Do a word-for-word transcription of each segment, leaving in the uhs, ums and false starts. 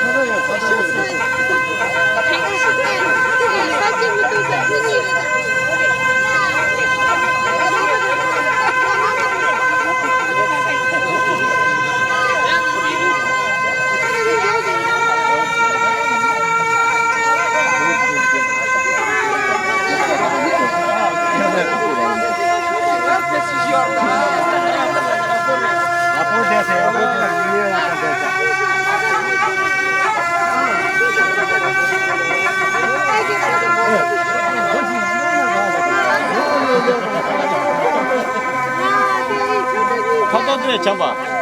ཁ་ཏོག་ཏོ་བྱམས་པ། བྱམས་པ།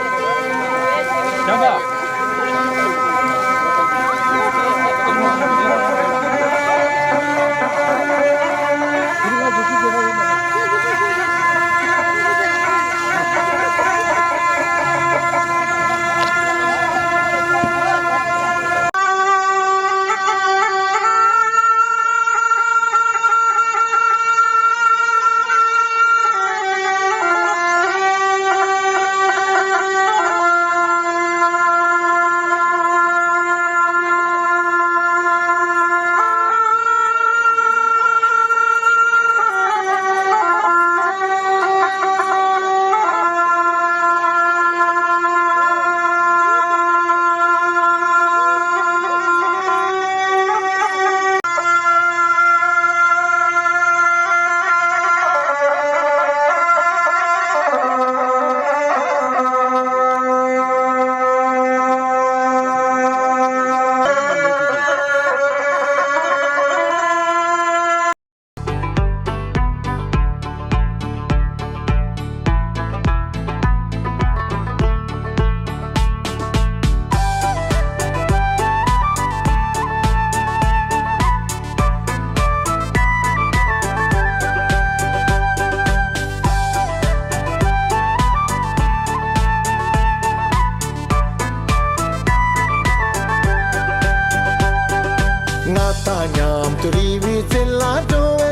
ང་དང་མཉམ་དུ་རི་བོའི་རྩེ་ལ་འགྲོ་བས།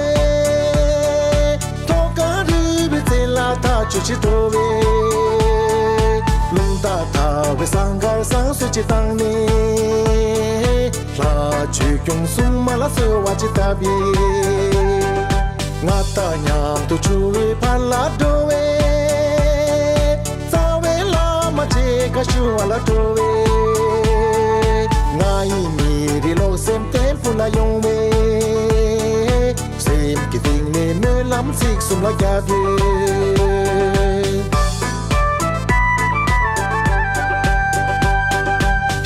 མཐོ་སྒང་རི་བོའི་རྩེ་ལ་ཐག་ཆོད་ཅིག་འགྲོ་བས། རླུང་རྟ་དར་བའི་ཟངས་དཀར་ཟངས་གསེབ་ཅིག་བཏང་ནས། ལྷ་ཆོས་སྐྱོང་སྲུང་མ་ལ་གསོལ་བ་ཅིག་བཏབ་པས། ང་དང་མཉམ་དུ་ཆུ་བོའི་ཕར་ལ་འགྲོ་བས། རྩ་བའི་བླ་མ་མཇལ་ཁ་ཞུ་བ་ལ་འགྲོ་བས། ང་ཡི་མི་རེ་ལོག་སེམས་བརྟན་པོ་ལ་ཡོང་བས། སེམས་ཀྱི་གཏིང་ནས་སྨོན་ལམ་ཚིག་གསུམ་ལ་བརྒྱབ་ཡོད།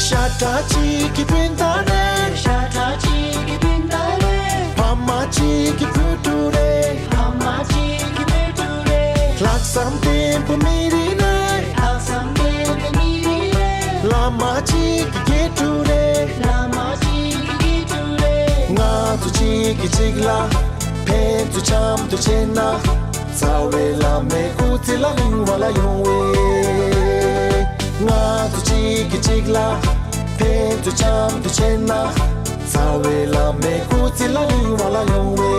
ཤ་ཁྲག་གཅིག་གི་སྤུན་ཟླ་རེད། ཤ་ཁྲག་གཅིག་གི་སྤུན་ཟླ་རེད། ཕ་མ་གཅིག་གི་བུ་ཕྲུག་རེད། ཕ་མ་གཅིག་གི་བུ་ཕྲུག་རེད། ལྷག་བསམ་ལྡན་པོ་མི་རིགས་རེད། ལྷག་བསམ་ལྡན་པོ་མི་རིགས་རེད། བླ་མ་གཅིག་གི་དགེ་ཕྲུག་རེད། བླ་མ་གཅིག་གི་དགེ་ཕྲུག་རེད། ང་ཚོ་གཅིག་གིས་གཅིག་ལ་ཕན་ཚུན་འཆམ་མཐུན་བྱས་ན། རྩ་བའི་བླ་མའི་སྐུ་ཚེ་ལ་གླེང་བ་ལ་ཡོང་བས། ང་ཚོ་གཅིག་གིས་གཅིག་ལ་ཕན་ཚུན་འཆམ་མཐུན་བྱས་ན། རྩ་བའི་བླ་མའི་སྐུ་ཚེ་ལ་གླེང་བ་ལ་ཡོང་བས།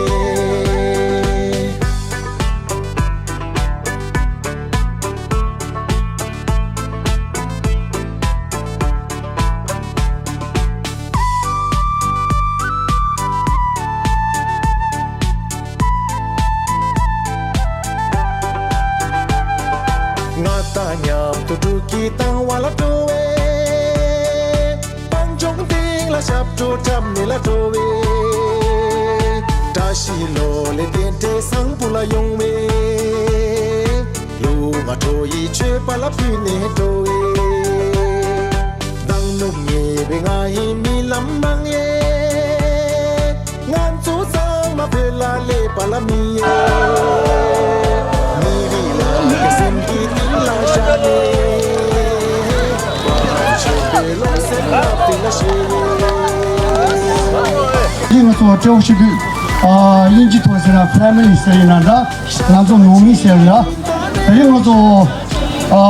ང་དང་མཉམ་དུ་འབྲུག་གི་བཏང་བ་ལ་འགྲོ་བས། སྤང་ལྗོངས་སྟེང་ལ་ཞབས་བྲོ་འཁྲབ་ནས་ལ་འགྲོ་བས། བཀྲ་ཤིས་ལོ་ལེགས་རྟེན་འབྲེལ་བཟང་པོ་ལ་ཡོང་བས། ལུས་ངག་ཁྲོ་ཡི་མཆོད་པ་ལ་ཕུལ་ནས་འགྲོ་བས། མདང་ནུབ་ཉེ་བའི་ང་ཡི་རྨི་ལམ་ནང་ཡེ། ང་ཚོ་ཚང་མ་བོད་ལ་སླེབས་པ་ལ་མི་ཡེ། མི་རིགས་ལ་སེམས་ཀྱི་གཏིང་ལ་བཞག་ནས། བར་དུ་ཆོད་པའི་བློ་སེམས་རབ་ཏུ་ལ་ཞེས། དེ་ང་ཚོ་སྤྲེའུ་ཞིག་དུས་ཨ་དབྱིན་ཇི་ཐོག་ཟེར་ན་ཕེ་མི་ལི་ཟེར་ཡིན་ན་འདྲ། ང་ཚོ་ནང་མི་ཟེར་ཡ། དེ་རིང་ང་ཚོ་ཨ་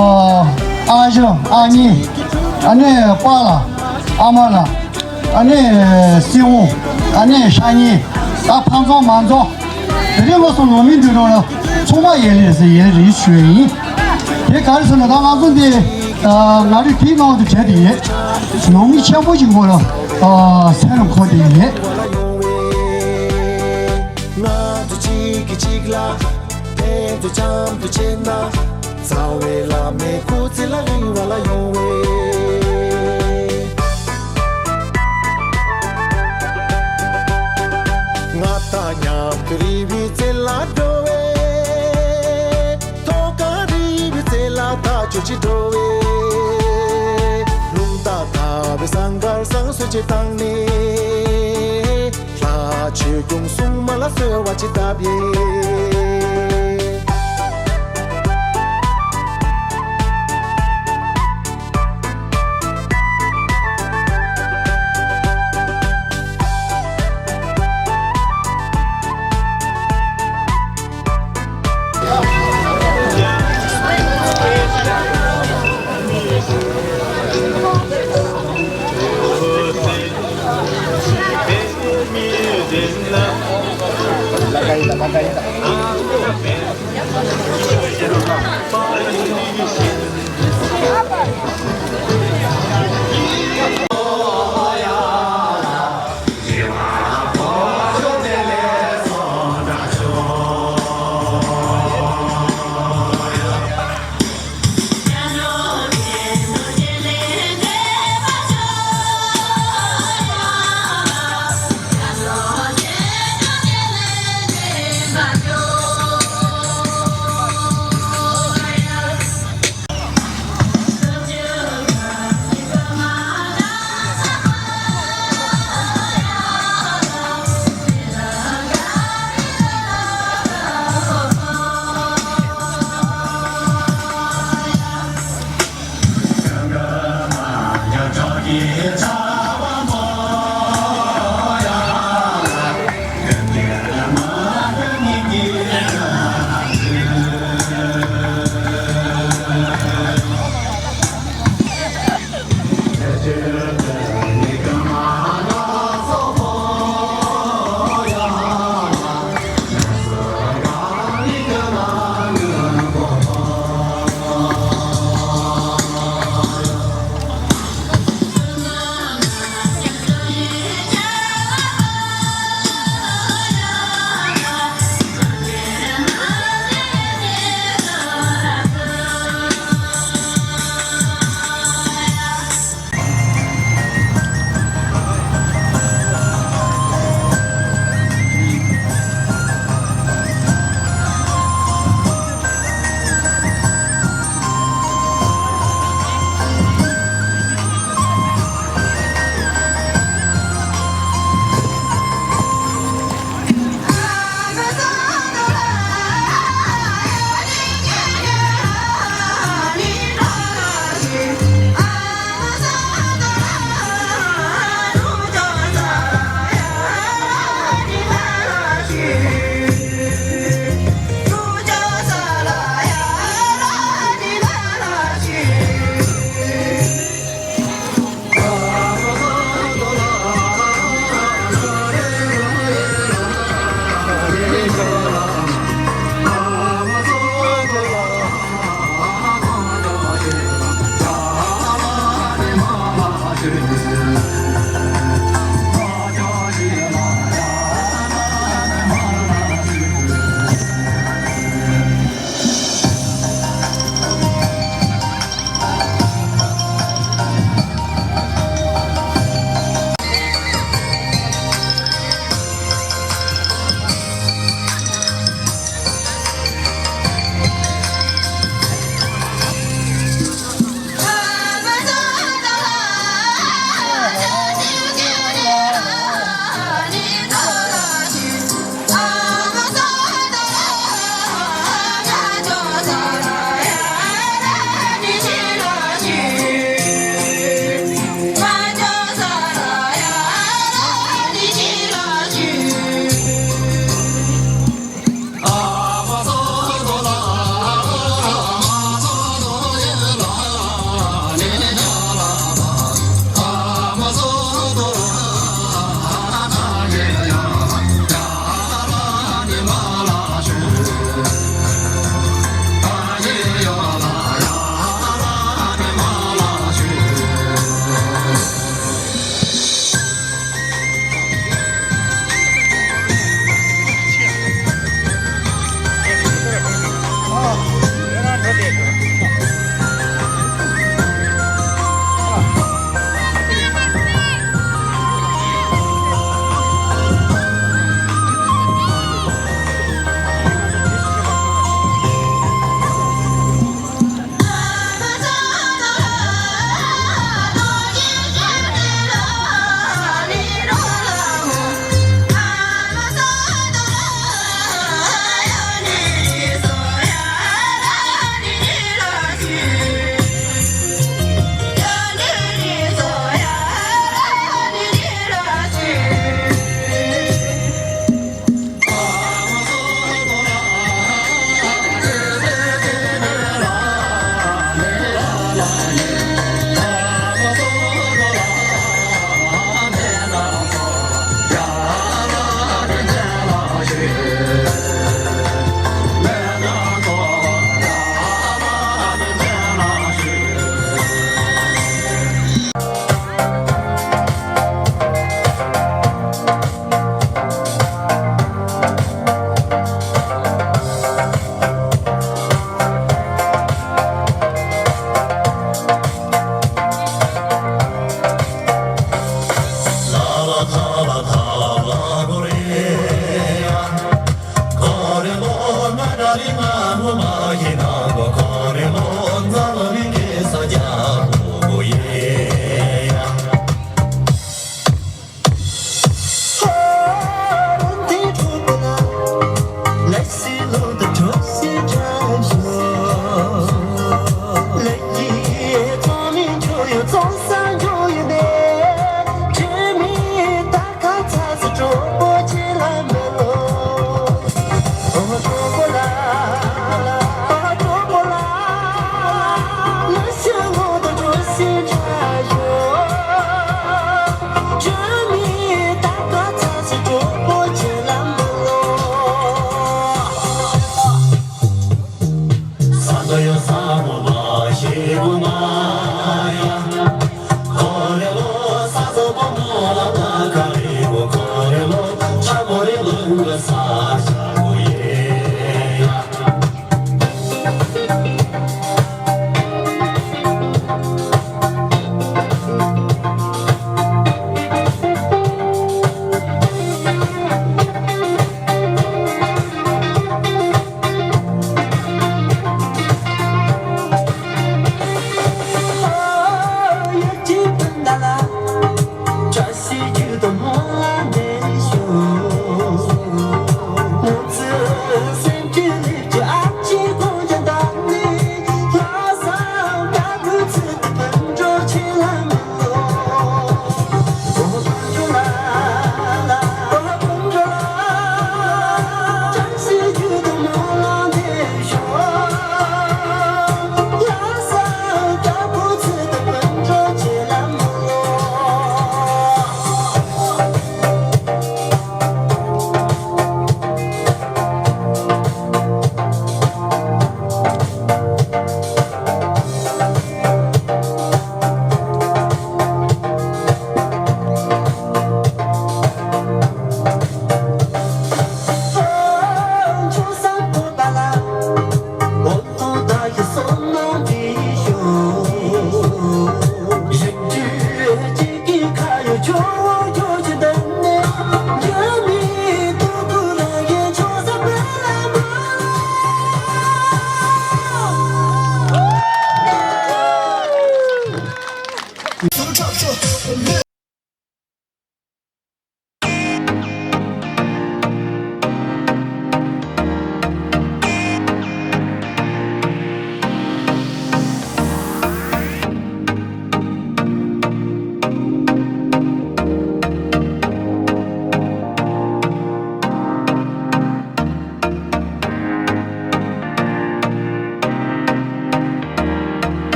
ཨ་ཞང་ཨ་ནེ་ཨ་ནེ་པཱ་ལགས་ཨ་མ་ལགས། ཨ་ནེ་སྲིད་དབང་། ཨ་ནེ་ཤ་ཉེ། ད་ཕ་ཚང་མ་ཚོ། དེ་རིང་ང་ཚོ་ནང་མི་འདུས་གྲོགས་ལ་ཚང་མ་ཡེ་ལེ་ཟེར་ཡེ་ལེ་རེ་ཞུ་ཡ་ཡིན། དེ་ག་རེ་ཟེར་ན་ད་ང་ཚོ་འདི། ང་རེ་དེའི་ནང་དུ་བྲལ་ཏེ་ཡོད། ནང་མི་ཆེན་པོ་ཞིག་མོ་ལ་སེམས་ཁོ་དེ་ཡོད། ང་ཚོ་གཅིག་གིས་གཅིག་ལ་ཕན་ཚུན་འཆམ་དུ་བྱེད་ན། རྩ་བའི་བླ་མའི་སྐུ་ཚེ་ལ་རིང་བ་ལ་ཡོང་བའི། ང་དང་མཉམ་དུ་རིག་པའི་རྩེ་ལ་འགྲོ་བའི། ཐོག་ཁ་རིག་པའི་རྩེ་ལ་ཐག་ཆོད་ཅིག་འགྲོ་བའི། ལུང་དང་ཐག་པའི་ཟངས་དཀར་བཟང་གསོལ་ཅིག་བཏང་ནས། ལྷ་ཆོས་སྐྱོང་སྲུང་མ་ལ་གསོལ་བ་ཅིག་བཏབ་ཡིན།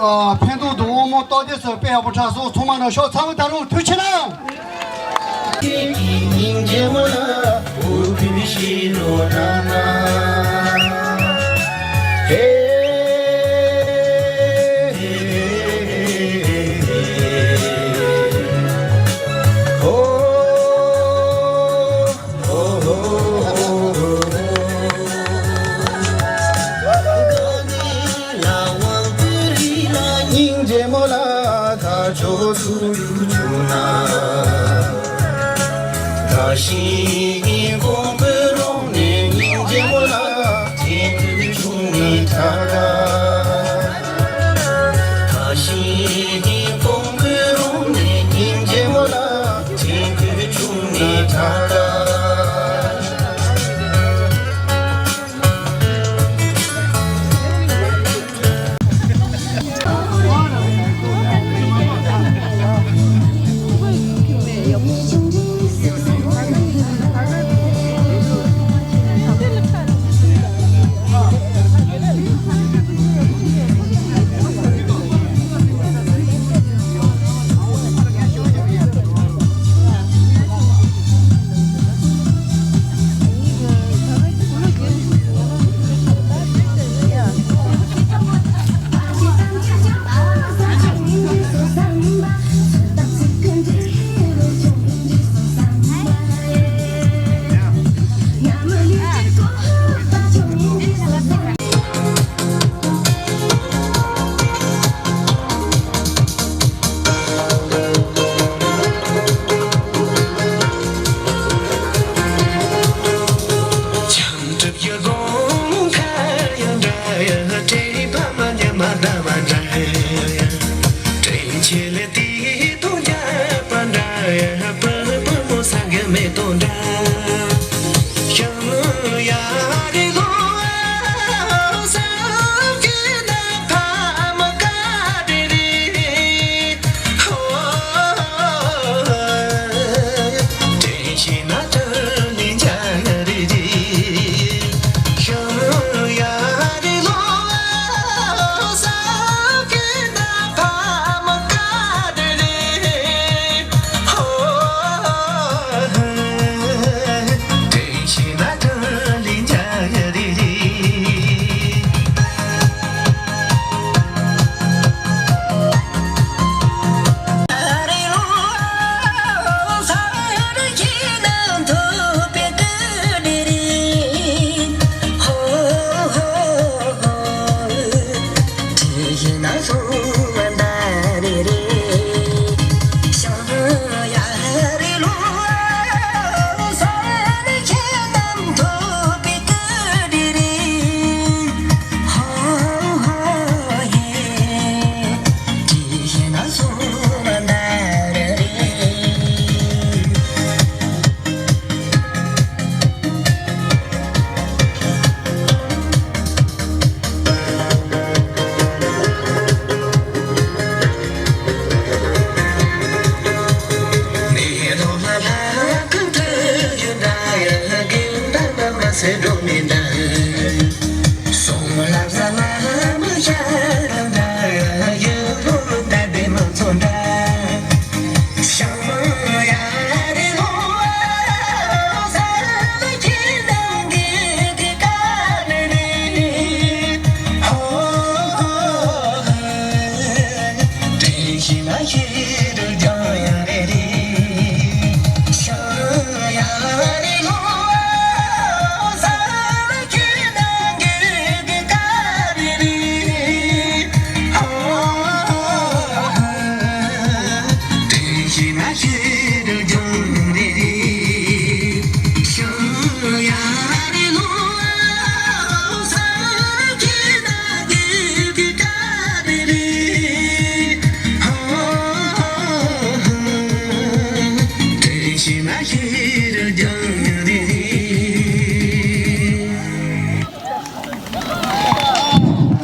ཕན་ཐོགས་དང་དབང་མོ་སྟོབས་ལྡན་སོགས་དཔེ་ཡག་པོ་གྲགས་སོང་། ཚང་མ་ནང་ཤོག་ཚ་བོ་ད་རུང་ཐུགས་ཆེ་གནང་། སྙིང་རྗེ་མོ་ལ་འུ་ཕི་ཕི་ཤི་ལོ་ན་ན། ཧེ། ཧོ། སྙིང་རྗེ་མོ་ལ་ཁ་ཕྱོགས་སུ་ཡུག་བྱུང་ན། ད་ཤི་ཉིན་དགོང་པོའི་རོང་ནས་སྙིང་རྗེ་མོ་ལ་དྲན་དུས་བྱུང་ནས་ད་ད། ད་ཤི་ཉིན་དགོང་པོའི་རོང་ནས་སྙིང་རྗེ་མོ་ལ་དྲན་དུས་བྱུང་ནས་ད་ད།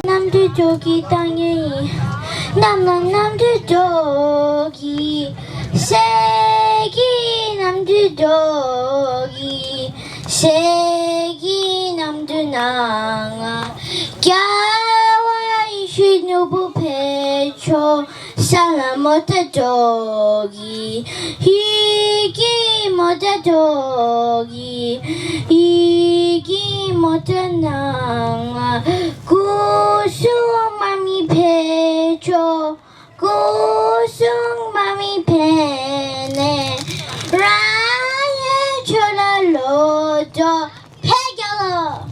རྣམ་འགྱུར་སྐྱོ་གི་གཏམ་ངན་ཡིན། རྣམ་ལ་རྣམ་འགྱུར་སྐྱོ་གི། ཞེ་གི་རྣམ་འགྱུར་སྐྱོ་གི། ཞེ་གི་རྣམ་འགྱུར་ནང་ང་། རྒྱལ་བ་ཡེ་ཤེས་ནོར་བུ་ཕེབས། ཆོ། ཤ་ལ་མོ་ཏ་ཏོ་གི། ཧི་གི་མོ་ཏ་ཏོ་གི། ཧི་གི་མོ་ཏ་ན་ང་། ཀུ་ཤུ་མ་མི་ཕེ་ཆོ། ཀུ་ཤུ་མ་མི་ཕེ་ནེ། ར་ཡེ་ཆོ་ལ་ལོ་ཏོ། ཕེ་རྒྱལ་ལོ།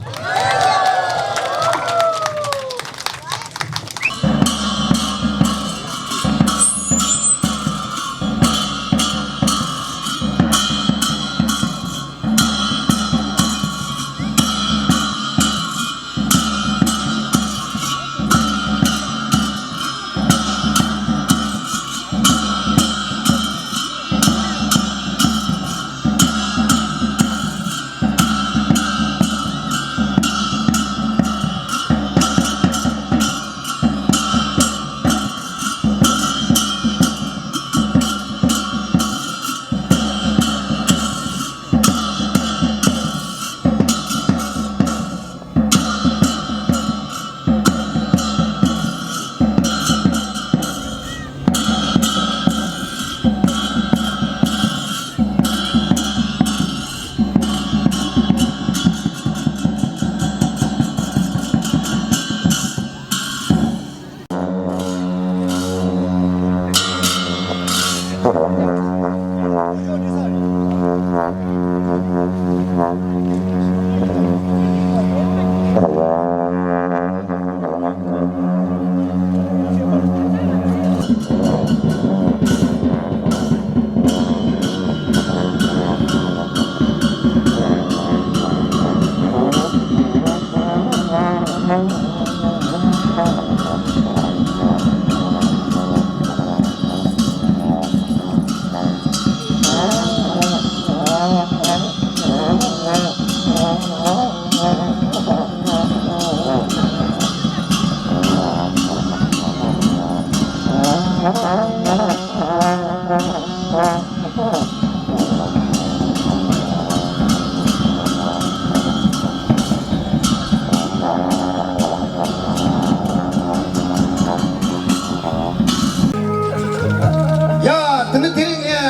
ཡ། དེ་ནི་དེ་རིང་ངས་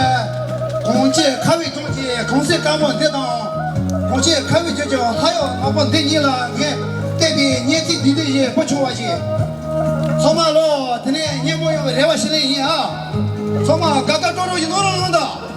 གངས་ཅན་ཁ་བའི་ལྗོངས་ཀྱི་གངས་སེང་དཀར་མོ་འདི་དང་། གངས་ཅན་ཁ་བའི་ལྗོངས་ཀྱི་ལྷ་གཡོག་ནག་པོ་འདི་གཉིས་ལ་ངས་བསྟན་པའི་སྙན་ཚིག་འདི་འདྲ་ཞིག་པོ་བྱུང་བ་ཞིག་ཚང་མ་ལོ་དེ་ནས་སྙན་མོ་ཡོང་བའི་རེ་བ་ཞུ་ལེ་ཡིན་ཨ། ཚང་མ་དགའ་དགའ་སྤྲོ་སྤྲོ་ཞིག་གནང་རོགས་གནང་དང་།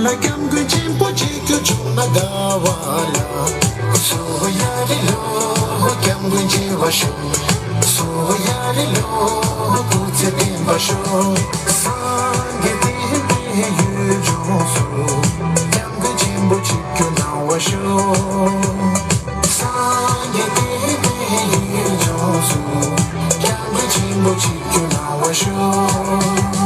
སྐྱབས་མགོན་ཆེན་པོ་མཇལ་རྒྱུ་བྱུང་ན་དགའ་བ་ལ། སོ་ཡ་རི་ལོ། སྐྱབས་མགོན་མཇལ་བར་ཤོག་སོ་ཡ་རི་ལོ། སྐུ་ཚེ་བརྟན་པར་ཤོག་སངས་རྒྱས་བསྟན་པའི་ཡུལ་ལྗོངས་སུ། སྐྱབས་མགོན་ཆེན་པོ་མཇལ་རྒྱུ་གནང་བར་ཤོག་སངས་རྒྱས་བསྟན་པའི་ཡུལ་ལྗོངས་སུ། སྐྱབས་མགོན་ཆེན་པོ་མཇལ་རྒྱུ་གནང་བར་ཤོག་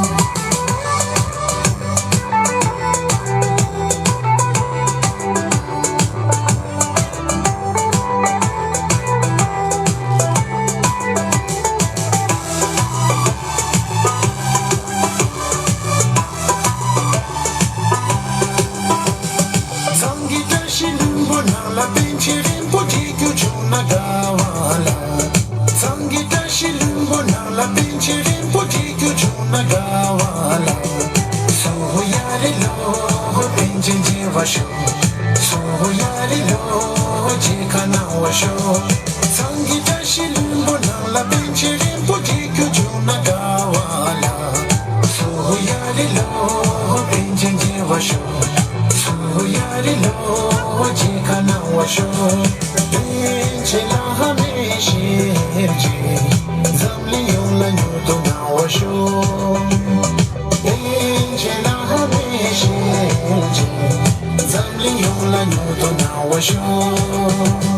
ཚང་གི་བཀྲ་ཤིས་ལྷུན་པོ་ནང་ལ། པཎ་ཆེན་རིན་པོ་ཆེ་མཇལ་རྒྱུ་བྱུང་ན་དགའ་བ་ལ། ཚང་གི་བཀྲ་ཤིས་ལྷུན་པོ་ནང་ལ། པཎ་ཆེན་རིན་པོ་ཆེ་མཇལ་རྒྱུ་བྱུང་ན་དགའ་བ་ལ། སོ་ཡ་རི་ལོ། པཎ་ཆེན་མཇལ་བར་ཤོག་སོ་ཡ་རི་ལོ། མཇལ་ཁ་གནང་བར་ཤོག་ཚང་གི་བཀྲ་ཤིས་ལྷུན་པོ་ནང་ལ། པཎ་ཆེན་རིན་པོ་ཆེ་མཇལ་རྒྱུ་བྱུང་ན་དགའ་བ་ལ། སོ་ཡ་རི་ལོ། པཎ་ཆེན་མཇལ་བར་ཤོག་སོ་ཡ་རི་ལོ། མཇལ་ཁ་གནང་བར་ཤོག་པཎ་ཆེན་བླ་མའི་ཞལ་མཇལ། འཛམ་གླིང་ཡོངས་ལ་མྱུར་དུ་གནང་བར་ཤོག་པཎ་ཆེན་བླ་མའི་ཞལ་མཇལ། འཛམ་གླིང་ཡོངས་ལ་མྱུར་དུ་གནང་བར་ཤོག་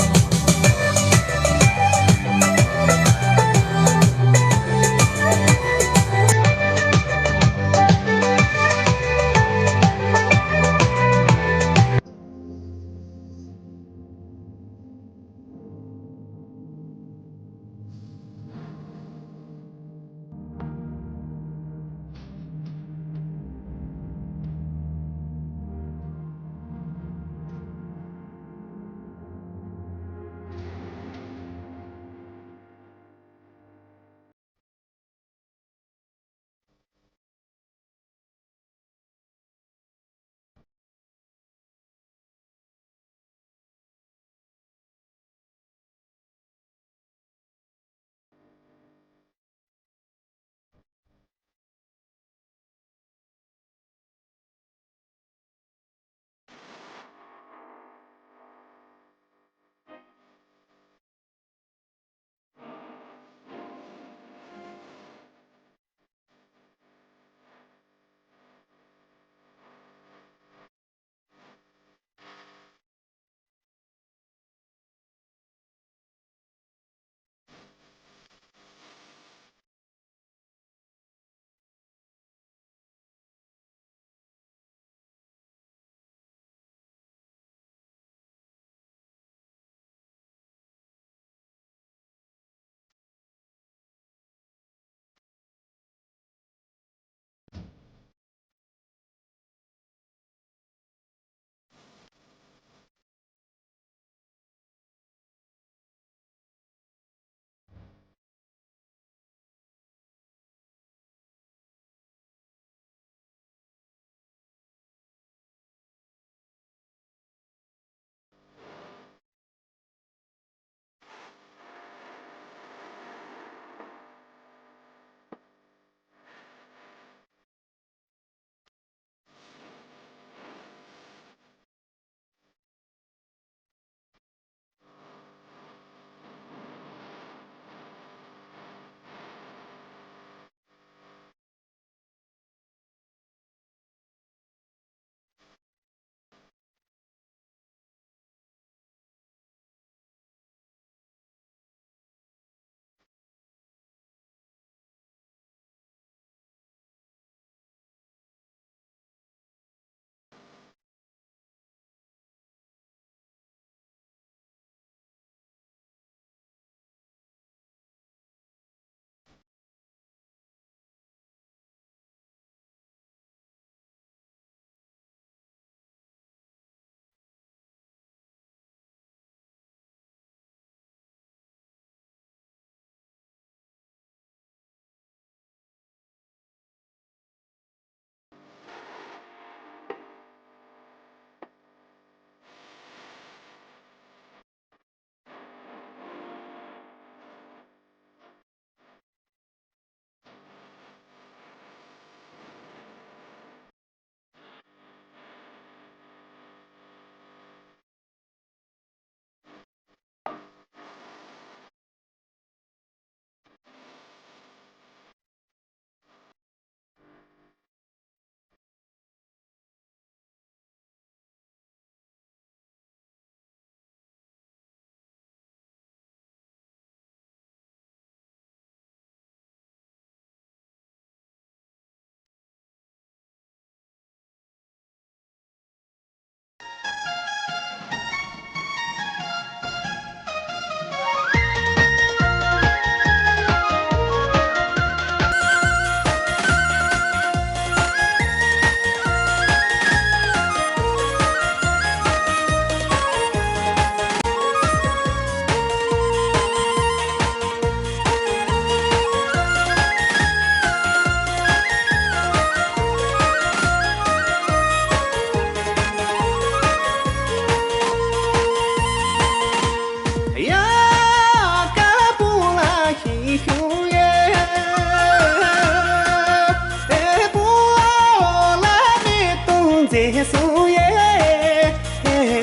སུ་ཡེ་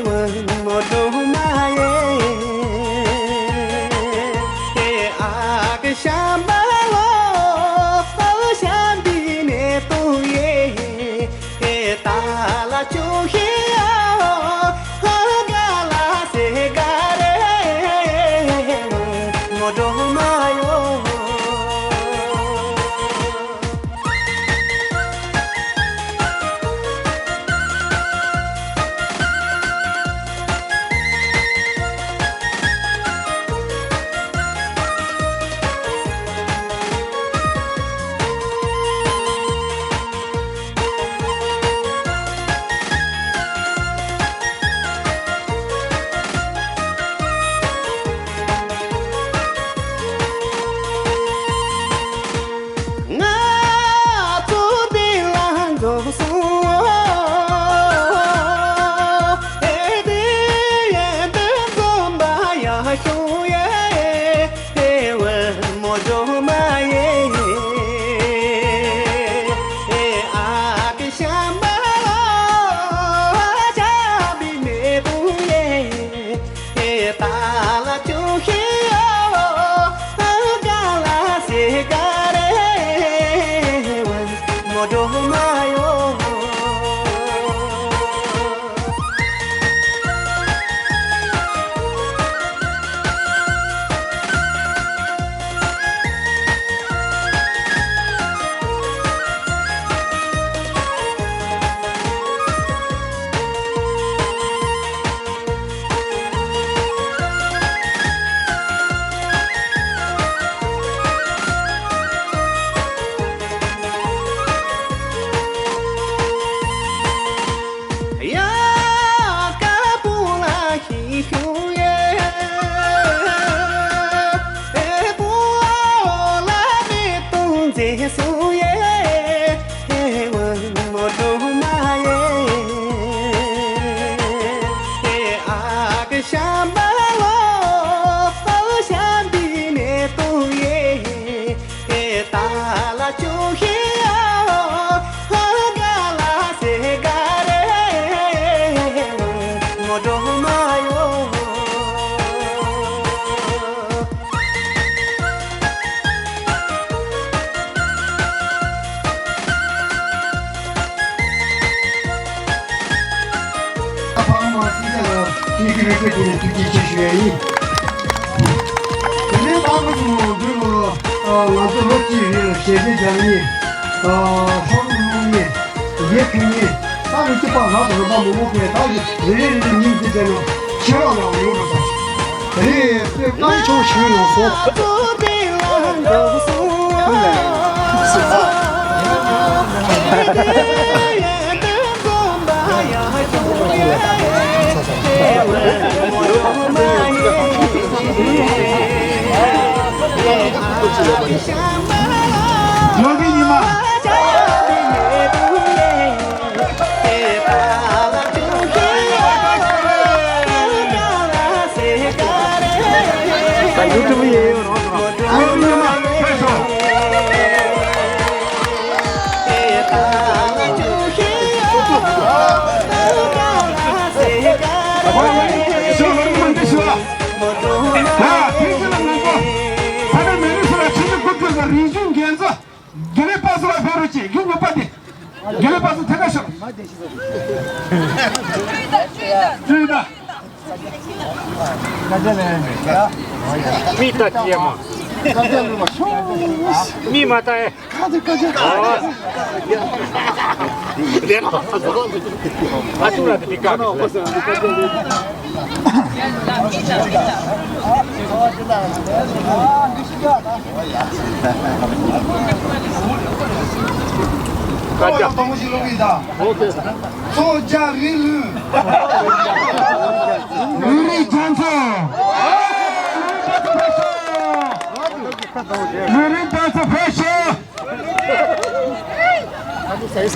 ཝ་མོ་སྒྲོལ་མ་ཡེ། ཨ་ཀ་ཤམ་བྷ་ལོ་ཤམ་བྷི་ནེ་ཏུ་ཡེ། ཏཱ་ལ་ཅུ་ཧི་ཨོ་ག་ལ་སེ་ག་རེ་ཝ་མོ་སྒྲོལ་མ་ཡེ། ང་ཚོ་འདི་ལ་འཛོམས་སོང་། ཨེ་དེ་ཡེ་འདི་འཛོམས་པ་ཡག་ཤོས་ཡེ། ཨེ་ཝ་མོ་སྒྲོལ་མ་ཡེ། ཨ་ཀ་ཤམ་བྷ་ལོ་ཤམ་བྷི་ནེ་ཏུ་ཡེ། ཏཱ་ལ་ཅུ་ཧི་ཨོ་ག་ལ་སེ་ག་རེ་ཝ་མོ་སྒྲོལ་མ་ཡེ། ཡ་ཀ་པུ་ལ་ཧི་ཧུ་ཡེ། ཨེ་པུ་ཨོ་ལ་མེ་ཏུང་ཛེ་སུ་ཡེ། ཨེ་ཝ་མོ་སྒྲོལ་མ་ཡེ། ཨ་ཀ་ཤམ་བྷ་ལོ་ཤམ་བྷི་ནེ་ཏུ་ཡེ། ཏཱ་ལ་ཅུ་ཧི་ཨོ་ག་ལ་སེ་ག་རེ་མོ་སྒྲོལ་མ་ཡེ། ཕ་མ་སྲིད་ཀྱང་ལ་ཉིད་ཀྱི་རིག་པའི་སྒོ་ནས་ཐུགས་རྗེ་ཆེ་ཞུ་ཡ་ཡིན། དེ་ནས་ད་ང་ཚོ་འདི་ལ་ང་ཚོ་ལོ་གཅིག་རིང་ལ་ཞལ་འདེབས་རྒྱག་མཁན། ཨ། ཧྲོ་རུ་སློང་མཁན། ཡེ་ཕུལ་མཁན། ད་ལོ་གཅིག་པ་ང་ཚོ་རོགས་པ་མང་པོ་ཕེབས། ད་རེ་རེ་རེ་རེ་ཉིན་གཅིག་བསྡད་ན་ཕྱི་ལོགས་ལ་ཡོང་དགོས་ས་རེད། དེ་རིང་དཀའ་ལས་ཆེན་པོ་ཞིག་ཡོང་སོང་། ཡོང་གི་ཡིན་མ། ད་ཡུ་ཊུབ་ཡེ་ཡོད་རོགས་རོགས། ཨ་ཡོད་མ་ཕེབས་ཤོག་རིག་གཞུང་འགན་གཙོ། དགེ་ལེགས་པ་སུ་ལ་ཕེབས་རོགས་གྱིས། རྒྱུ་ངོ་པ་དེ། དགེ་ལེགས་པ་སུ་ཐད་ཀ་ཤོག་ཅུས་ད། མི་ལྟ་ཅི་ཡ་མ། མི་མ་ལྟ་ཨེ། ཁ་དེ་ཁ་ཆེ། ཨ་ཅུ་ར་དེ་ཀ། ཀ་ཅ། ཚོ་རྒྱ་རི་ལུ། ལུ་རི་རྒྱ་མཚོ། ལུ་རི་རྒྱ་མཚོ་ཕེབས་ཤོག་ཕེབས་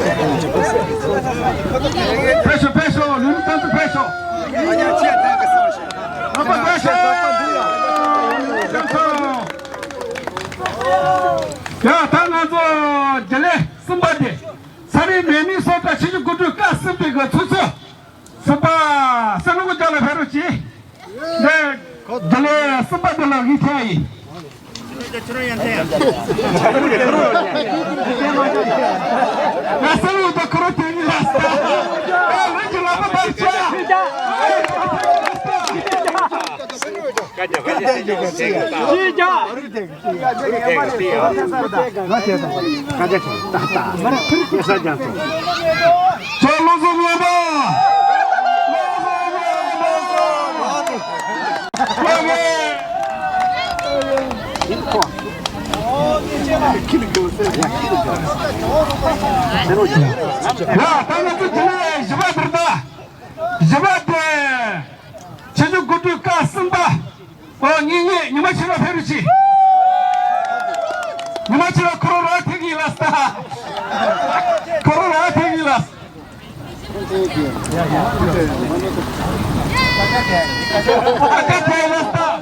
ཤོག་ཕེབས་ཤོག་ལུས་ནི་ཏན་ཏན་ཕེབས་ཤོག་ཨ་ཕ་ཕེབས་ཤོག་ཡ་ད་ང་ཚོ་དགེ་ལེགས་གསུམ་པ་དེ་ཚ་རིང་མེ་མི་སོགས་ཀ་ཆུ་བཞི་སྒོ་དྲུག་ཀ་ སྲིད་པའི་གི་ཚུལ་ཚུལ། སྲིད་པ་སྲིད་ལུགས་ཀྱི་ལ་ཕེབས་རོགས་གྱིས། ནས་དེ་ལས་སྲིད་པ་དེ་ལ་ངས་ཐེ་ཡིན། ང་སྲིད་ལུགས་དེ་ཁོ་རང་དེ་ཡིན་ལ་ས། ཨེ་ལུགས་ཀྱི་ལ་ཕ་དར་ཆ། ཡ། ད་ང་ཚོ་དེ་ནས་བཞི་པ་དེར་ད། བཞི་པ་དེ། ཆོས་རྒྱལ་སྐུ་དྲུང་བཀའ་གསུམ་པ། ཨོ་ངེད་གཉིས་ཉི་མ་ཕྱི་ལ་ཕེབས་རོགས་གྱིས། ཉི་མ་ཕྱི་ལ་ཁོ་རང་རང་ཐེག་གི་ལ་ས། ཁོ་རང་རང་ཐེག་གི་ལ་ས། ཨ་ཀ་ཐེག་ལ་ས།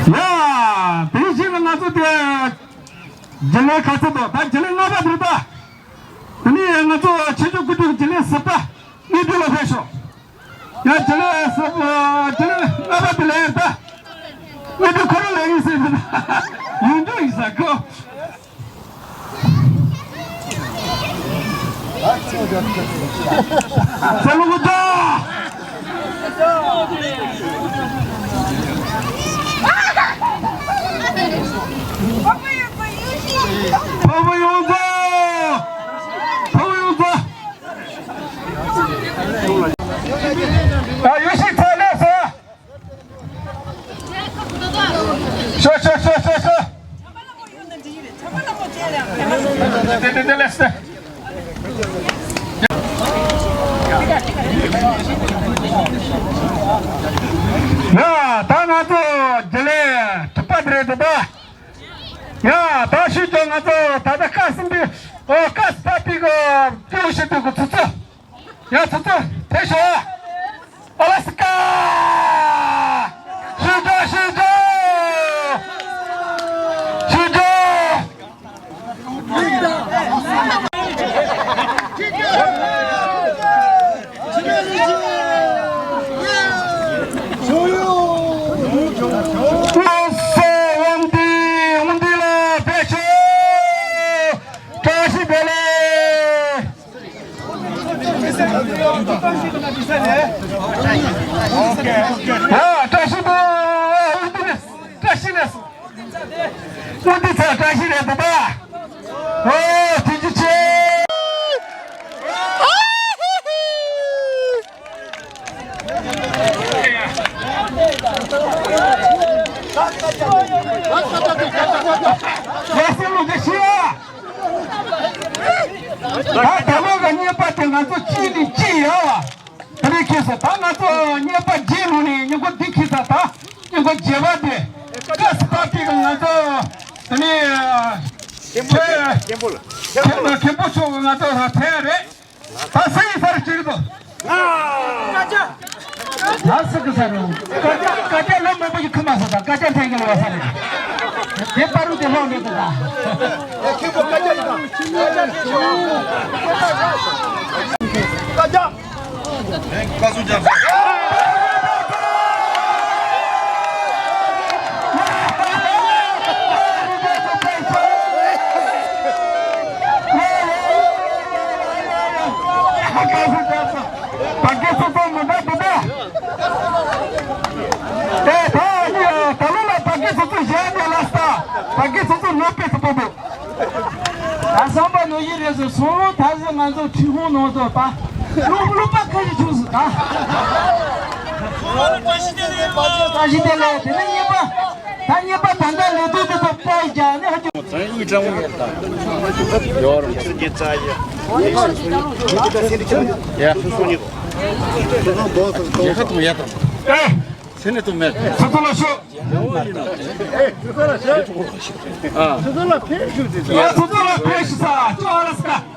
ཡ། དེ་བཞིན་ང་ཚོ་དེ་རྒྱུན་ལས་ཁ་ཚ་དང་ད་རྒྱུན་ལས་ལྔ་པ་དེ་རེད་ད། དེ་ནས་ང་ཚོ་ཆོས་རྒྱལ་སྐུ་དྲུང་རྒྱུན་ལས་ཟུར་པ་དངོས་གྲུབ་ལ་ཕེབས་ཤོག་ཡ། རྒྱུན་ལས་ཟུར་པ་རྒྱུན་ལས་ལྔ་པ་དེ་ལ་ཡོད་ད། དངོས་གྲུབ་ཁོ་རང་ལ་ཡིན་ཟེར་ན་ཡོང་འགྲོ་ཡིན་ས་ཁོ། ཚེ་ལོ་གོ་ད། ཕ་མ་ཡོངས་རྫོགས། ཕ་མ་ཡོངས་རྫོགས། ད་ཡོད་ཤིག་ཚ་ལས་སོ། ཤོ་ཤོ་ཤོ་ཤོ་ཤོ། དེ་དེ་དེ་ལས་སོ། ཡ། ད་ང་ཚོ་རྒྱུན་ལས་དྲུག་པ་དེ་རེད་འདུག་ད། ཡ། ད་ཞུས་ཀྱང་ང་ཚོ་ད་ལྟ་བཀའ་གསུམ་པའི་ཨོ་བཀའ་སྤར་པའི་གི་སྐྱོ་བོ་ཞིག་འདུག་གི་ཚུ་ཚུ། ཡ་ཚུ་ཚུ་ཕེབས་ཤོག་ཨ་ལ་སི་ཀ། ཤུ་ཇོ་ཤུ་ཇོ། ཤུ་ཇོ། ཨོ་སོ་དབང་འདུས་དབང་འདུས་ལ་ཕེབས་ཤོག་བཀྲ་ཤིས་བདེ་ལེགས། ཨ་བཀྲ་ཤིས་བདེ་ལེགས། བཀྲ་ཤིས་བདེ་ལེགས། བཀྲ་ཤིས་བདེ་ལེགས། བཀྲ་ཤིས་བདེ་ལེགས། ཨོ་ཐུགས་རྗེ་ཆེ། ཡ་སེ་ལུ་ཇེ་ཤི་ཡ། ད་ད་ལོ་གི་རྙེད་པ་དེ་ང་ཚོ་གཅིག་ནས་གཅིག་ཡོད་བ། དེ་རིང་ཁྱེད་ཚོ་ད་ང་ཚོ་རྙེད་པ་རྗེས་ལོ་ནས་སྙིང་པོ་འདི་ཁྱེད་ཚོ་ད་སྙིང་པོ་རྗེས་པ་དེ་ཀ་སི་པ་ཏི་གི་ང་ཚོ་དེ་ནས་མཁན་པོ་ལ་མཁན་པོ་མཁན་པོ་མཁན་པོ་མཁན་པོ་མཆོག་གི་ང་ཚོ་ལ་ཕན་རེད། ད་སུ་ཡིན་ས་རེད་ཅིག་དོ། ད་སུ་གི་ས་རེད། སྐད་ཆ་སྐད་ཆ་ལོ་མང་པོ་ཞིག་ཁུ་མ་སོང་ད་སྐད་ཆ་འཐེན་གི་ལོ་བ་ས་རེད། དེ་པ་རུ་དེ་ལོག་མེད་དོ་ད། སྐད་ཆ། ད་སོང་པ་ནོ་ཡི་རེ་ཟོ་སོང་ད་ཟི་ང་ཚོ་ཁྲི་ཧོང་ནང་ཚོ་པ། སློབ་སློབ་པ་ཁ་ཞིག་ཆུག་སི་ད། བཀྲ་ཤིས་བདེ་ལེགས། དེ་ནས་གཉིས་པ། ད་གཉིས་པ་ད་ལྟ་ལས་དོན་དེ་ཚོ་སྤེལ་རྒྱག་ནས་ཧ་ཅང་། ཡ། ཨེ། ཚེ་ནི་དུ་མེད། ཚུ་ཚུ་ལ་ཤོག་ཨ། ཚུ་ཚུ་ལ་ཕེབས་ཤོག་ཨ། ཚུ་ཚུ་ལ་ཕེབས་ཤོག་ས་ཅོ་ཨ་ར་སི་ཀ།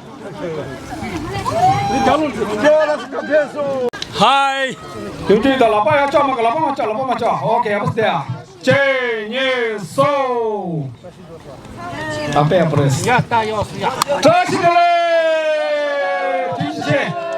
ཧའི། དུས་དུས་དང་ལག་པ་ཡར་བཅག་མ་གི། ལག་པ་མ་བཅག་ལག་པ་མ་བཅག་ཨོ་ཁེ། ཡ་པ་སྟེ་ཨ། གཅིག་གཉིས་གསུམ། ཨ་པེ་ཨ་པ་རེས། ཡ་ད་ཡོ་སུ་ཡ། བཀྲ་ཤིས་བདེ་ལེགས། ཐུགས་རྗེ་ཆེ།